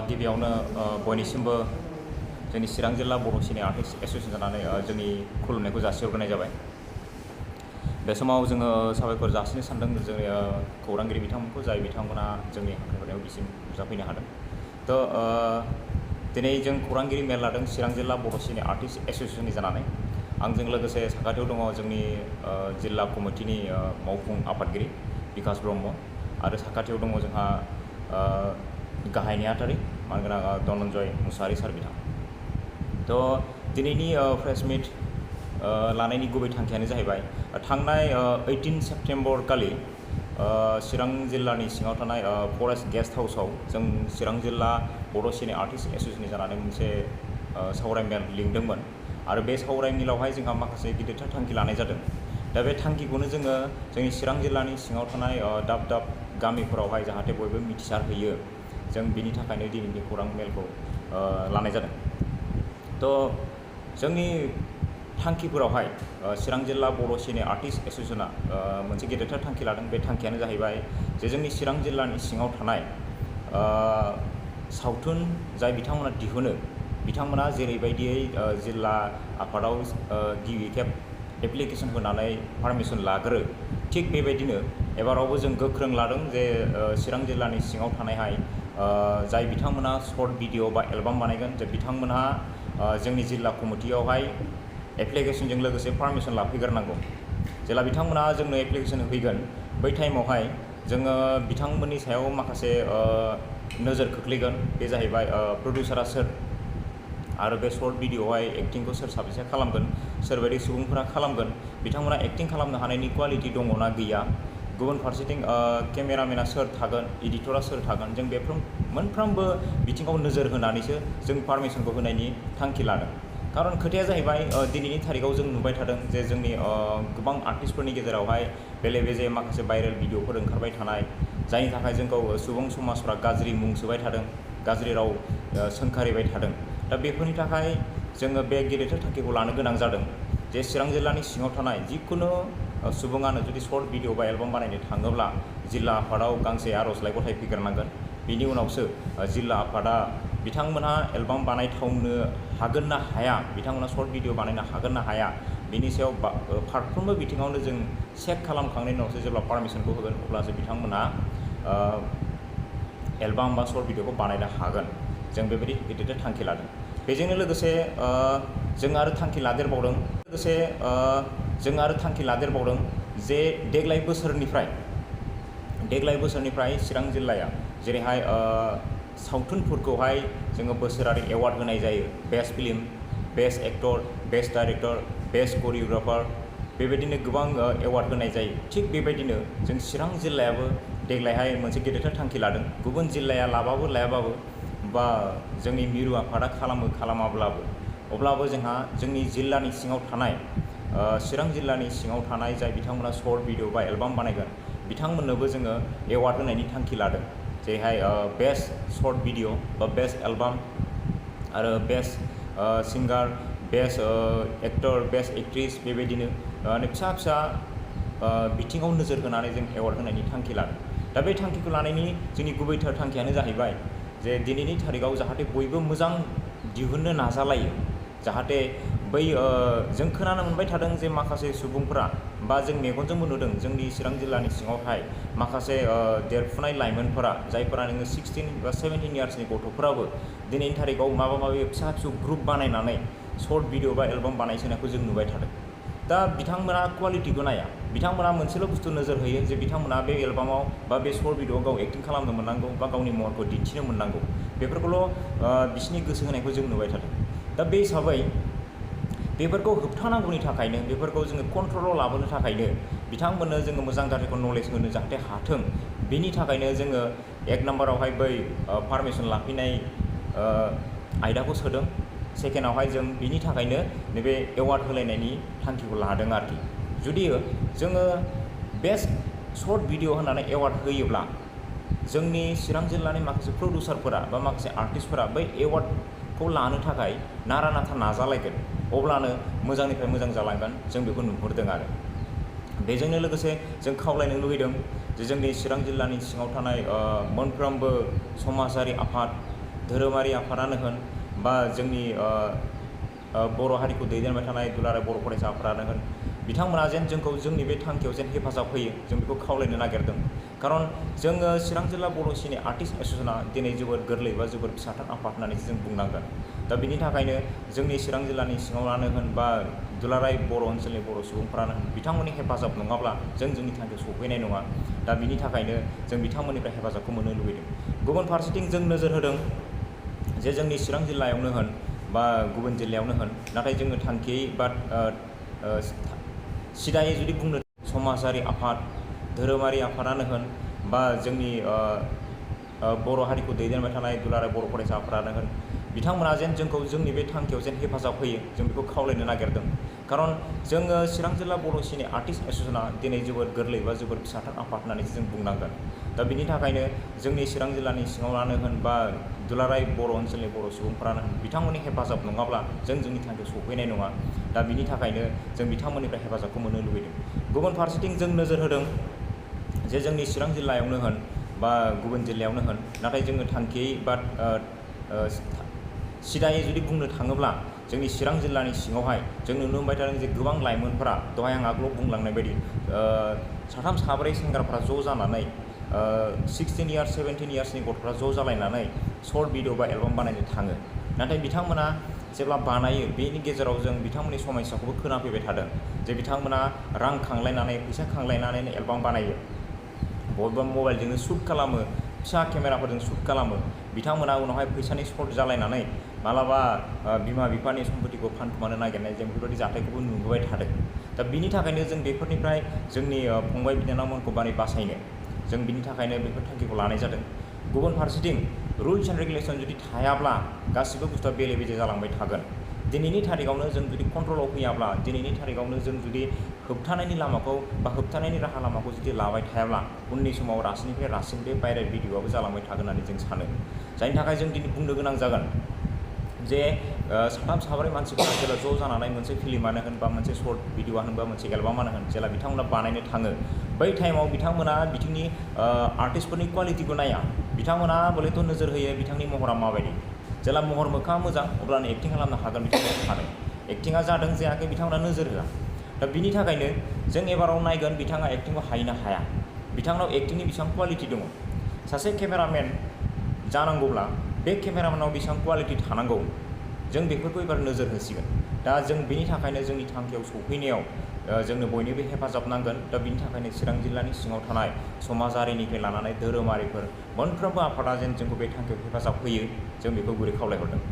गिबियावनो बयनिसिमबो जोंनि चिरां जिल्ला बर' सिने आर्टिस्ट एसोसिएशन जानानै जोंनि खुलुमनायखौ जासिहरग्रोनाय जाबाय। बे समाव जोङो साबायखर जासिनो सानदों जोंनि खौरांगिरि बिथांमोनखौ, जाय बिथांमोना जोंनि हांख्रायहरनायाव बिसिम नुजाफैनो हादों। दिनै जों खौरांगिरि मेल लादों चिरां जिल्ला बर' सिने आर्टिस्ट एसोसिएशननि जानानै। आंजों लोगोसे साखाथियाव दङ जोंनि जिल्ला कमिटिनि मावफुं आफादगिरि बिकास ब्रह्म, आरो साखाथियाव दङ जोंहा गाहाय नेहाथारि मानगोनां धनन्जय मुसाहारि सार बिथां। दिनैनि प्रेस मिट लानायनि गुबै थांखियानो जाहैबाय थांनाय 18 सेप्तेम्बर खालि चिरां जिल्लानि सिङाव थानाय फरेस्ट गेस्ट हाउसाव जों चिरां जिल्ला बर' सिने आर्टिस्ट एसोसिएशननि जानानै मोनसे सावरायमेल लिंदोंमोन, आरो बे सावरायमेलावहाय जोंहा माखासे गिदिरथार थांखि लानाय जादों। दा बे थांखिखौनो जोङो जोंनि चिरां जिल्लानि सिङाव थानाय दाब दाब गामिफोरावहाय जाहाथे बयबो मिथिसार होयो, जों बिनि थाखायनो दिनैनि खौरां मेलखौ लानाय जादों। जोंनि थांखिफोरावहाय चिरां जिल्ला बर' सिने आर्टिस्ट एसोसिएशना मोनसे गेदेरथार थांखि लादों। बे थांखियानो जाहैबाय जे जोंनि चिरां जिल्लानि सिङाव थानाय सावथुन जाय बिथांमोना दिहुनो, बिथांमोना जेरैबायदियै जिल्ला आफादाव गिबि खेब एप्लिकेसन होनानै पारमिसन लाग्रो, थिग बेबायदिनो एबारावबो जों गोख्रों लादों जे चिरां जिल्लानि सिङाव थानायहाय जाय बिथांमोना शर्ट भिडिअ बा एलबाम बानायगोन, जे बिथांमोनहा जोंनि जिल्ला कमिटियावहाय एप्लिकेसनजों लोगोसे पारमिसन लाफैग्रोनांगौ। जेब्ला बिथांमोना जोंनो एप्लिकेसन होफैगोन, बै टाइमावहाय जोङो बिथांमोननि सायाव माखासे नोजोर खोख्लैगोन। बे जाहैबाय प्रडिउसारा सोर, आरो बे शर्ट भिडिअआवहाय एक्टिंखौ सोर साबेसे खालामगोन, सोरबायदि सुबुंफोरा खालामगोन, बिथांमोना एक्टिं खालामनो हानायनि क्वालिटि दङना गैया, गुबुन फारसेथिं केमेरामेना सोर थागोन, एडिटरा सोर थागोन, जों बेफोर मोनफ्रोमबो बिथिङाव नोजोर होनानैसो जों पारमिसनखौ होनायनि थांखि लादों। खारन खोथाया जाहैबाय दिनैनि थारिखआव जों नुबाय थादों जे जोंनि गोबां आर्टिस्टफोरनि गेजेरावहाय बेले बेजे माखासे भाइरेल भिडिअफोर ओंखारबाय थानाय, जायनि थाखाय जोंखौ सुबुं समाजफ्रा गाज्रि मुं सोबाय थादों, गाज्रि राव सोंखारिबाय थादों। दा बेफोरनि थाखाय जोङो बे गेदेरथार थांखिखौ लानो गोनां जादों जे चिरां जिल्लानि सिङाव थानाय जिखुनु सुबुङानो जुदि शर्ट भिडिअ बा एलबाम बानायनो थाङोब्ला जिल्ला आफादाव गांसे आर'जलाइ गथायफैग्रोनांगोन। बिनि उनावसो जिल्ला आफादा बिथांमोनहा एलबाम बानायथावनो हागोन ना हाया, बिथांमोना शर्ट भिडिअ बानायनो हागोन ना हाया, बिनि सायाव फारफ्रोमबो बिथिङावनो जों चेक खालामखांनायनि उनावसो जेब्ला पारमिसनखौ होगोन, अब्लासो बिथांमोना एलबाम बा शर्ट भिडिअखौ बानायनो हागोन। जों बेबायदि गिदिर थांखि लादों। बेजोंनो लोगोसे जों आरो थांखि लादेरबावदों जे देग्लाय बोसोरनिफ्राय चिरां जिल्लाया जेरैहाय सावथुनफोरखौहाय जोङो बोसोरारि एवार्ड होनाय जायो। Best film, best actor, best director, best choreographer, बेबायदिनो गोबां एवार्ड होनाय जायो। थिग बेबायदिनो जों चिरां जिल्लायाबो देग्लायहाय मोनसे गेदेरथार थांखि लादों। गुबुन जिल्लाया लायाबाबो बा जोंनि मिरु आफादा खालामाब्लाबो, अब्लाबो जोंहा जोंनि जिल्लानि सिङाव थानाय चिरां जिल्लानि सिङाव थानाय जाय बिथांमोना शर्ट भिडिअ बा एलबाम बानायगोन, बिथांमोननोबो जोङो एवार्ड होनायनि थांखि लादों। जेरैहाय बेस्ट शर्ट भिडिअ बा बेस्ट एलबाम, आरो बेस्ट सिंगार, बेस्ट एक्टर, बेस्ट एक्ट्रिस, बेबायदिनो फिसा बिथिङाव नोजोर होनानै जों एवार्ड होनायनि थांखि लादों। दा बे थांखिखौ लानायनि जोंनि गुबैथार थांखियानो जाहैबाय जे दिनैनि थारिखआव जाहाथे बयबो मोजां दिहुननो नाजालायो, जाहाथे बै जों खोनानो मोनबाय थादों जे माखासे सुबुंफोरा बा जों मेगनजोंबो नुदों जोंनि चिरां जिल्लानि सिङावहाय माखासे देरफुनाय लाइमोनफोरा, जायफोरा नोङो 16 बा 17 इयार्सनि गथ'फोराबो दिनैनि थारिखआव माबा माबि फिसा ग्रुप बानायनानै शर्ट भिडिअ बा एलबाम बानायसोनायखौ जों नुबाय थादों। दा बिथांमोना क्वालिटिखौ नाया, बिथांमोना मोनसेल' बुस्थु नोजोर होयो जे बिथांमोना बे एलबामाव बा बे शर्ट भिडिअआव गाव एक्टिं खालामनो मोननांगौ बा गावनि महरखौ दिन्थिनो मोननांगौ, बेफोरखौल' बिसिनि गोसो होनायखौ जों नुबाय थादों। दा बे हिसाबै बेफोरखौ होबथानांगौनि थाखायनो, बेफोरखौ जोङो कन्ट्रलाव लाबोनो थाखायनो बिथांमोननो जोङो मोजां गाज्रिखौ नलेज होनो जाहाथे हाथों, बेनि थाखायनो जोङो 1 नाम्बारावहाय बै पारमिसन लाफैनाय आयदाखौ सोदों। सेकेन्डआवहाय जों बिनि थाखायनो नैबे एवार्ड होलायनायनि थांखिखौ लादों आरोखि। जुदि जोङो बेस्ट शर्ट भिडिअ होनानै एवार्ड होयोब्ला जोंनि चिरां जिल्लानि माखासे प्रडिउसारफोरा बा माखासे आर्टिस्टफोरा बै एवार्डखौ लानो थाखाय नारा नाथा नाजालायगोन, अब्लानो मोजांनिफ्राय मोजां जालांगोन, जों बेखौ नुहुरदों। आरो बेजोंनो लोगोसे जों खावलायनो लुबैदों जे जोंनि चिरां जिल्लानि सिङाव थानाय मोनफ्रोमबो समाजारि आफाद धोरोमारि आफादानो होन बा जोंनि बर' हारिखौ दैदेनबाय थानाय दुलाराय बर' फरायसा आफादानो होन बिथांमोना जेन जोंखौ जोंनि बे थांखियाव जेन हेफाजाब होयो जों बेखौ खावलायनो नागिरदों। खारन जोङो चिरां जिल्ला बर' सिने आर्टिस्ट एस'सियेसना दिनै जोबोद गोरलै बा जोबोद फिसाथार आफाद होननानै जों बुंनांगोन। दा बिनि थाखायनो जोंनि चिरां जिल्लानि सिङावनो होन बा दुलाराय बर' ओनसोलनि बर' सुबुंफ्रानो होन बिथांमोननि हेफाजाब नङाब्ला जों जोंनि थांखियाव सौफैनाय नङा। दा बिनि थाखायनो जों बिथांमोननिफ्राय हेफाजाबखौ मोननो लुबैदों। गुबुन फारसेथिं जों नोजोर होदों जे जोंनि चिरां जिल्लायावनो होन बा गुबुन जिल्लायावनो होन नाथाय जोङो थांखियै बा सिदायै जुदि बुंनो समाजारि आफाद धोरोमारि आफादानो होन बा जोंनि बर' हारिखौ दैदेनबाय थानाय दुलाराय बर' फरायसा आफादानो होन बिथांमोना जेन जोंखौ जोंनि बे थांखियाव जेन हेफाजाब होयो जों बेखौ खावलायनो नागिरदों। खारन जोङो चिरां जिल्ला बर' सिने आर्टिस्ट एस'सियेसना दिनै जोबोद गोरलै बा जोबोद फिसाथार आफाद होननानै जों बुंनांगोन। दा बिनि थाखायनो जोंनि चिरां जिल्लानि सिङावनो होन बा दुलाराय बर' ओनसोलनि बर' सुबुंफ्रानो होन बिथांमोननि हेफाजाब नङाब्ला जों जोंनि थांखियाव सौफैनाय नङा। दा बिनि थाखायनो जों बिथांमोननिफ्राय हेफाजाबखौ मोननो लुबैदों। गुबुन फारसेथिं जों नोजोर होदों जे जोंनि चिरां जिल्लायावनो होन बा गुबुन जिल्लायावनो होन नाथाय जोङो थांखियै बा सिदायै जुदि बुंनो थाङोब्ला जोंनि चिरां जिल्लानि सिङावहाय जों नुनो मोनबाय थादों जे गोबां लाइमोनफोरा दहाय आं आगोलाव बुंलांनाय बायदि साथाम साब्रै सेंग्राफ्रा ज' जानानै 16 इयार्स 17 इयार्सनि गथ'फ्रा ज' जालायनानै शर्ट भिडिअ बा एलबाम बानायनो थाङो। नाथाय बिथांमोना जेब्ला बानायो बेनि गेजेराव जों बिथांमोननि समस्याखौबो खोनाफैबाय थादों जे बिथांमोना रां खांलायनानै फैसा खांलायनानै एलबाम बानायो, बबेबा मबाइलजोंनो शुट खालामो, फिसा केमेराफोरजों शुट खालामो। बिथांमोना उनावहाय फैसानि सर्ट जालायनानै मालाबा बिमा बिफानि सम्पतिखौ फानखुमानो नागिरनाय जों बेफोरबायदि जाथायखौबो नुबोबाय थादों। दा बिनि थाखायनो जों बेफोरनिफ्राय जोंनि फंबाय बिनानावमोनखौ बासायनो जों बिनि थाखायनो बेफोर थांखिखौ लानाय जादों। गुबुन फारसेथिं रुल्स एन्ड रेगुलेसन जुदि थायाब्ला गासिबो बुस्थुआ बेले बेजे जालांबाय थागोन। दिनैनि थारिखआवनो जों जुदि कन्ट्रलाव फैयाब्ला दिनैनि थारिखआवनो जों जुदि होबथानायनि लामाखौ बा होबथानायनि राहा लामाखौ जुदि लाबाय थायाब्ला उननि समाव रासिननिफ्राय रासिन बे भाइरेल भिडिअ'आबो जालांबाय थागोन होननानै जों सानो। जायनि थाखाय जों दिनै बुंनो गोनां जागोन जे साथाम साब्रै मानसिफोरा जेला ज' जानानै मोनसे फिल्मानो होन बा मोनसे सर्ट भिडिअ'आनो होन बा मोनसे एलबामानो होन जेला बिथांमोना बानायनो थाङो बै टाइमाव बिथांमोना बिथिंनि आर्टिस्टफोरनि क्वालिटिखौ नाया। बिथांमोना बलेथ' नोजोर होयो बिथांनि महरा माबायदि। जेला महर मोखाङा मोजां अब्लानो एक्टिं खालामनो हागोन बिथांमोना सानो। एक्टिङा जादों जायाखै बिथांमोना नोजोर होआ। दा बिनि थाखायनो जों एबाराव नायगोन बिथाङा एक्टिंखौ हायोना हाया, बिथांनाव एक्टिंनि बेसेबां क्वालिटि दङ। सासे केमेरामेन जानांगौब्ला बे केमेरामेनाव बेसेबां क्वालिटि थानांगौ जों बेफोरखौ एबार नोजोर होसिगोन। दा जों बेनि थाखायनो जोंनि थांखियाव सौफैनायाव जोंनो बयनिबो हेफाजाब नांगोन। दा बिनि थाखायनो चिरां जिल्लानि सिङाव थानाय समाजारिनिफ्राय लानानै धोरोमारिफोर मोनफ्रोमबो आफादा जेन जोंखौ बे थांखियाव हेफाजाब होयो जों बेखौ गुरै खावलायहरदों।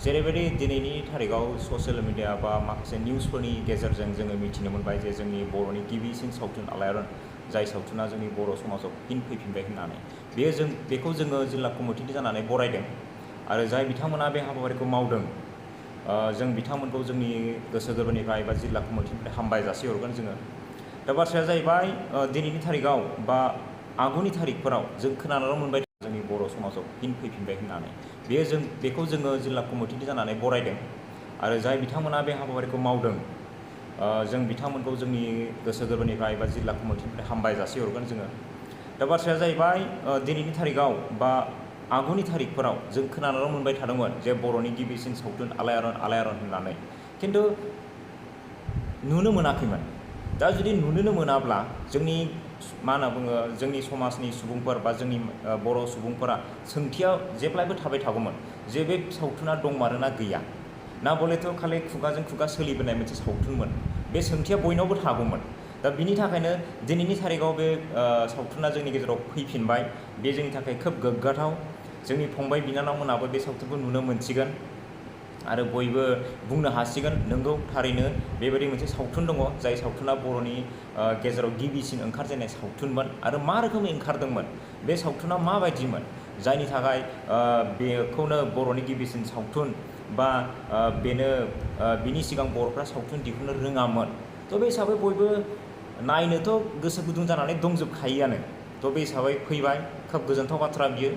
जेरैबायदि दिनैनि थारिखआव ससियेल मिडिया बा माखासे निउसफोरनि गेजेरजों जोङो मिथिनो मोनबाय जे जोंनि बर'नि गिबिसिन सावथुन आलायारन जाय सावथुना जोंनि बर' समाजाव फिन फैफिनबाय होननानै बेखौ जोङो जिल्ला कमिटिनि जानानै बरायदों। आरो जाय बिथांमोना बे हाबाफारिखौ मावदों जों बिथांमोनखौ जोंनि गोसो गोरबोनिफ्राय बा जिल्ला कमिटिनिफ्राय हामबाय जासिहरगोन जोङो। दा बाथ्राया जाहैबाय दिनैनि थारिखआव बा आगुनि थारिखफोराव जों खोनानो मोनबाय जोंनि बर' समाजाव फिन फैफिनबाय होननानै बेखौ जोङो जिल्ला कमिटिनि जानानै बरायदों। आरो जाय बिथांमोना बे हाबाफारिखौ मावदों जों बिथांमोनखौ जोंनि गोसो गोरबोनिफ्राय बा जिल्ला कमिटिनिफ्राय हामबाय जासिहरगोन जोङो। दा बाथ्राया जाहैबाय दिनैनि थारिखआव बा आगुनि थारिखफोराव जों खोनानो मोनबाय थादोंमोन जे बर'नि गिबिसिन सावथुन आलायारन होननानै, खिन्थु नुनो मोनाखैमोन। दा जुदि नुनोनो मोनाब्ला जोंनि मा होनना बुङो जोंनि समाजनि सुबुंफोर बा जोंनि बर' सुबुंफोरा सोंथिया जेब्लायबो थाबाय थागौमोन जे बे सावथुना दंमारोना गैया, ना बलेथ' खालि खुगाजों खुगा सोलिबोनाय मोनसे सावथुनमोन, बे सोंथिया बयनावबो थागौमोन। दा बिनि थाखायनो दिनैनि थारिखआव बे सावथुना जोंनि गेजेराव फैफिनबाय, बे जोंनि थाखाय खोब गोग्गाथाव। जोंनि फंबाय बिनानावमोनाबो बे सावथुनखौ नुनो मोनसिगोन आरो बयबो बुंनो हासिगोन नोंगौ थारैनो बेबायदि मोनसे सावथुन दङ जाय सावथुना बर'नि गेजेराव गिबिसिन ओंखारजेननाय सावथुनमोन आरो मा रोखोमै ओंखारदोंमोन, बे सावथुना माबायदिमोन, जायनि थाखाय बेखौनो बर'नि गिबिसिन सावथुन बा बिनि सिगां बर'फ्रा सावथुन दिहुननो रोङामोन। थ' बे हिसाबै बयबो नायनोथ' गोसो गुदुं जानानै दंजोबखायोआनो। थ' बे हिसाबै फैबाय, खोब गोजोनथाव बाथ्रा बियो।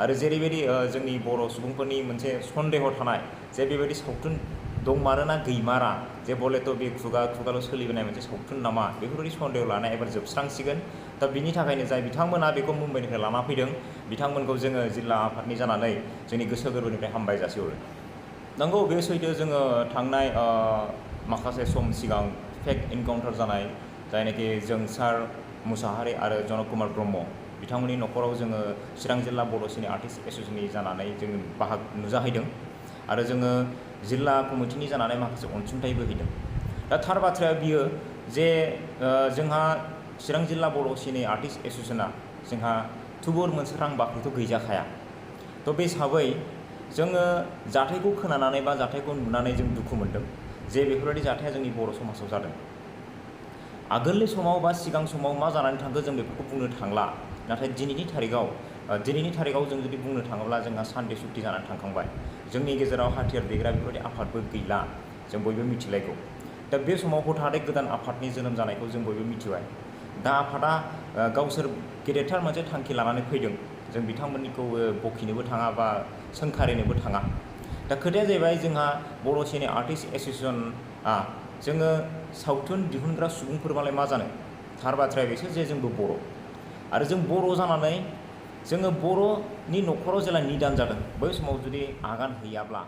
आरो जेरैबायदि जोंनि बर' सुबुंफोरनि मोनसे सन्देह थानाय जे बेबायदि सावथुन दंमारोना गैमारा, जे बलेथ' बे खुगाल' सोलिबोनाय मोनसे सावथुन नामा, बेफोरबायदि सन्देह लानाया एबार जोबस्रांसिगोन। दा बिनि थाखायनो जाय बिथांमोना बेखौ मुम्बाइनिफ्राय लाना फैदों बिथांमोनखौ जोङो जिल्ला आफादनि जानानै जोंनि गोसो गोरबोनिफ्राय हामबाय जासिहरो। नंगौ बे सैथो, जोङो थांनाय माखासे सम सिगां फेक इनकाउन्टार जानाय जायनाखि जोंसार मुसाहारि आरो जनक कुमार ब्रह्म बिथांमोननि न'खराव जोङो चिरां जिल्ला बर' सिने आर्टिस्ट एस'सियेसननि जानानै जोङो बाहागो नुजाहैदों आरो जोङो जिल्ला कमिटिनि जानानै माखासे अनसुंथाइबो हैदों। दा थार बाथ्राया बियो जे जोंहा चिरां जिल्ला बर' सिने आर्टिस्ट एस'सियेसना जोंहा थुबुर मोनसे रां बाख्रिथ' गैजाखाया। थ' बे हिसाबै जोङो जाथायखौ खोनानानै बा जाथायखौ नुनानै जों दुखु मोनदों जे बेफोरबायदि जाथाया जोंनि बर' समाजाव जादों। आगोलनि समाव बा सिगां समाव मा जानानै थांखो जों बेफोरखौ बुंनो थांला, नाथाय दिनैनि थारिखाव जों जुदि बुंनो थाङोब्ला जोंहा सान्थि सुक्ति जानानै थांखांबाय। जोंनि गेजेराव हाथियार दैग्रा बेफोरबायदि आफादबो गैला, जों बयबो मिथिलायगौ। दा बे समाव हथादै गोदान आफादनि जोनोम जानायखौ जों बयबो मिथिबाय। दा आफादा गावसोर गेदेरथार मोनसे थांखि लानानै फैदों, जों बिथांमोननिखौ बखिनोबो थाङा बा सोंखारिनोबो थाङा। दा खोथाया जाहैबाय जोंहा बर' सिने आर्टिस्ट एस'सियेसनआ जोङो सावथुन दिहुनग्रा सुबुंफोरबालाय मा जानो, थार बाथ्राया बेसो जे जोंबो बर'। आरो जों बर' जानानै जोङो बर'नि न'खराव जेला निदान जादों बै समाव जुदि आगान हैयाब्ला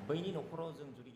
बैनि न'खराव जों जुदि